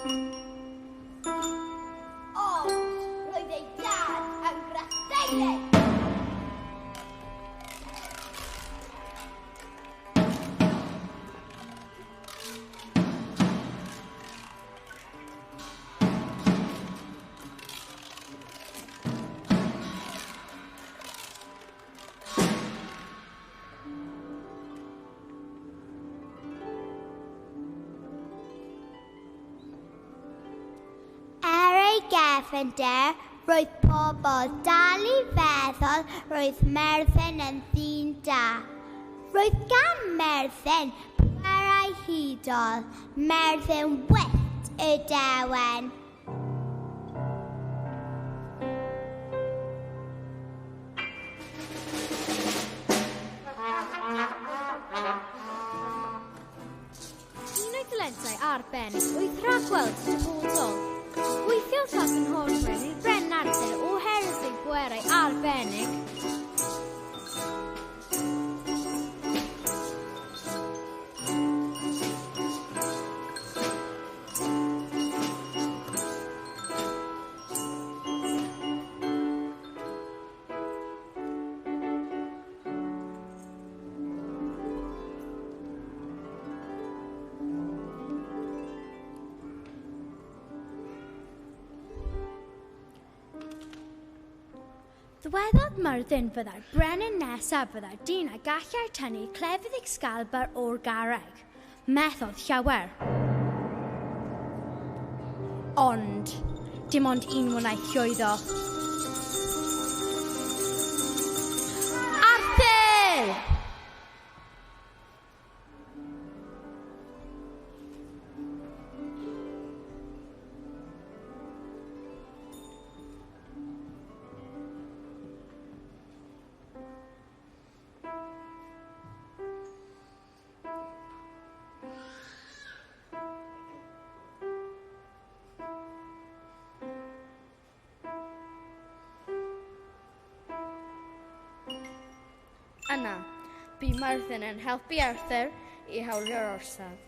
Ond roedd ei dad yn grasteilyn. Er ei gefnder, roedd pobl dal i feddwl roedd Merddin yn ddyn da. Roedd gan Merddin pwerau hudol, Merddin wyllt y dewen. Un o'i thalentau arbennig oedd rhagweld y dyfodol. Gweithiodd fel cynghorwyr i'r Brenin Arthur oherwydd ei bwerau arbennig. Dywedodd Myrddin fyddai'r brenin nesaf fyddai'r dyn a gallai'r tynnu clefyd Excalibur o'r garreg. Methodd llawer. Ond, dim ond un wnaeth llwyddo. Arthur! Yna, bu Myrddin yn helpu Arthur i hawlio'r orsaf.